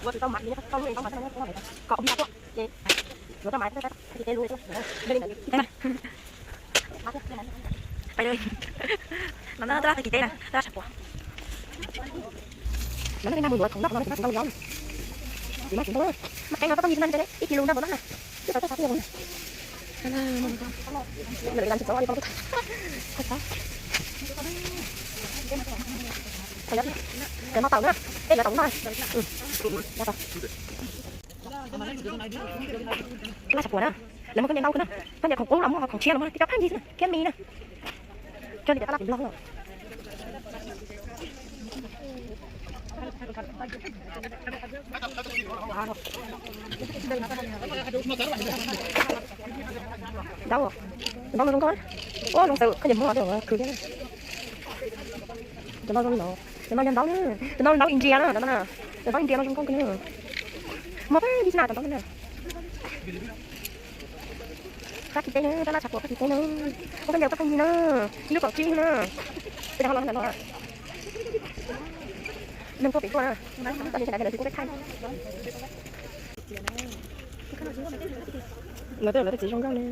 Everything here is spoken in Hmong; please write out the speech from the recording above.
Yuav tsis tau mas, yuav tau lub tau mas, kom visa tuaj ces yuav tau mas. Pais li, no na, tab laj tag kis teb na, tab laj tshav puam. No na, mus yuav khoom noj no tsis tau li os. Tsis mas tsis ntau, mas qee no tau tau yim no ib kis lus nrog npau no na. Twb tau txog xav tiag. Lawv tsis txog li tau. Cov no tawm na, tej yuav tau noj. Tab laj tshav puam na, lawv muaj koj niam ntau kawg na, koj niam khoom qub los muaj, khoom tshiab los muaj, tib co phaj ncig xwb na, thiab mis na. Coj li tias tab laj tim Nplog lawm. Ntau, ntau no zoo nkauj, ua zoo xav koj niam muab los khwv thiab. Cov no zoo li no, cov no yog ntau na, cov no ntau India na, cov no ntau India no zoo nkauj kawg na. Muaj phaj ncig xwb na cov ntau na. Kab kis teb na, tab laj tshav puam kab kis teb na. Ua koj niam tau phaj ncig na, ib lub kaum tsib na. Peb ho los no, neeg tuaj pem tuaj na, tau li sawv daws lawv kuj peb thaij. Lawv tej, lawv tej txiv zoo nkauj li.